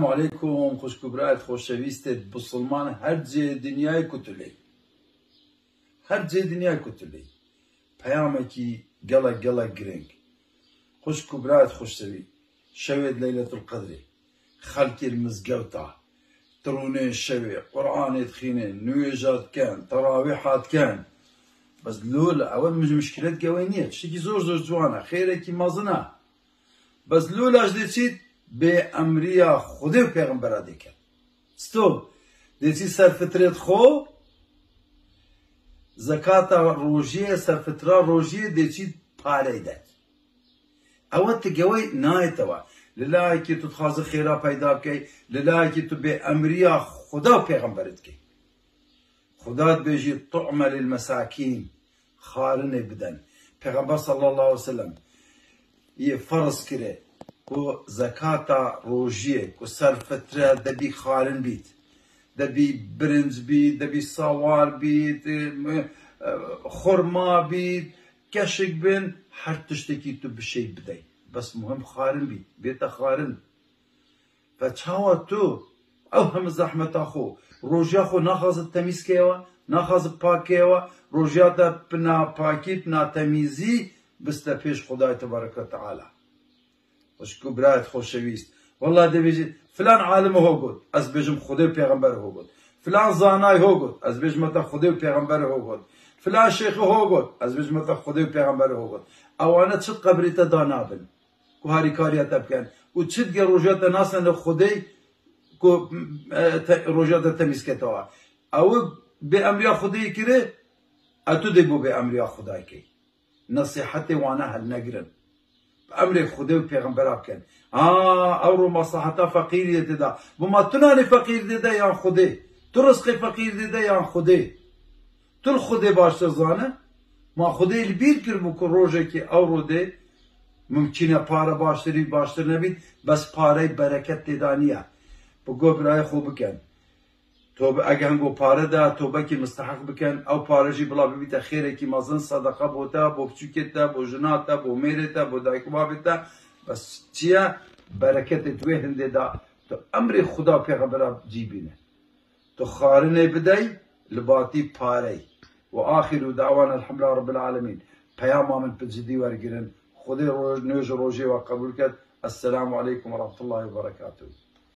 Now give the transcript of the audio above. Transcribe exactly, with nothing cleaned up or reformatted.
Eleykum, xwişk û birayet xoşewîstê bisilman her cihê dinyayê ku tu lê. Her cihê dinyayê ku tu lê. Peyamekî gelek gelek girîng. Xwişk û birayet xoşewî, şewê Leyletul Qedrê, xelkê li mizgewta, tirûnê şewê, Quranê dixînin, nûêja dikin, terawîha dikin. Bes lûl, ew mişkilet gewê niye. Tiştekî zor zor ciwan e, xêrekî mezin e. Bes lûla ji dê çît bê emriya Xwedê û Pêxembera dê ket. Sto, dê çît ser fitrêt xwe, zekata rojiyê, ser fitra rojiyê dê çît parey de. Ew e tu gewey nayê te we. Li layekî tu dixwazi xêra peyda bikey, li layekî tu bê emriya Xuda û Pêxemberê dikey. Xuda dibêjî, "Tu'me lil mesakîn", xarinê biden. Pêxember sallallahu aleyhi ve sellem yê ferz kire ku zekata rojiyê ku ser fitre debî xarin bît, debî birinc bît, debî sawar bît, e, e, xurma bît, keşik bin, her tiştekî tu bişey bidey. Bes muhim xarin bît, bête xarin. Ve çawa tu ew heme zehmeta xwe, rojiya xwe naxwaze temîz keyewa, naxwaze pak keyewa, rojiya te pina pakî, pina temîzî biste pêş Xudayê Tebareke ve Teala. Xwişk û birayet xoşewîst. Wela dê bêjî, filan alim ho got, ez bêjim Xwedê û Pêxember ho got. Filan zanay ho got, ez bêjim te Xwedê û Pêxember ho got. Filan şêxi ho got, ez bêjim te Xwedê û Pêxember ho got. Ewane çi qebrê te danabin ku harîkariya te bikin. Û çi dige roja te nasende Xwedê ku, e, te, roja te temîz ketawa. Ew bê emriya Xwedê kire, e tu dê bo bê emriya Xwedê key. Nesîhetê wana helnegirin. Bi emrê Xwedê û Pêxembera bikin. Ha, ewro maslaheta feqîrî yê tê de. Bi ma tu nanê feqîrî dê de yan Xwedê? Tu rizqê feqîrî dê de yan Xwedê? Tu li Xwedê baştir zane? Ma Xwedê li bîr kiribû ku rojekê ewro dê mimkîn e pare baştirî baştir nebît, bes parey bereket tê de niye. Bi go birayê xwe bikin. Tobe, ege hengo pare de, tobekî misteheq bikin, ew pare jî bila bibîte xêrekî mezin, sedeqa bo te, bo biçûkê te, bo jina te, bo mêrê te, bo dayik û babê te. Bes çi ye? Bereketê di wê hindê de tu emrê Xuda pêxembera cî bîne. Tu xarinê bidey, li batî parey. Ve axiru da'wana elhamdülillahi rabbil alemin. Peyama min bi cidî wergirin. Xwedê roj, nûj û rojê we qebûl ket. Esselamu aleykum ve rahmetullahi ve berekatuhu.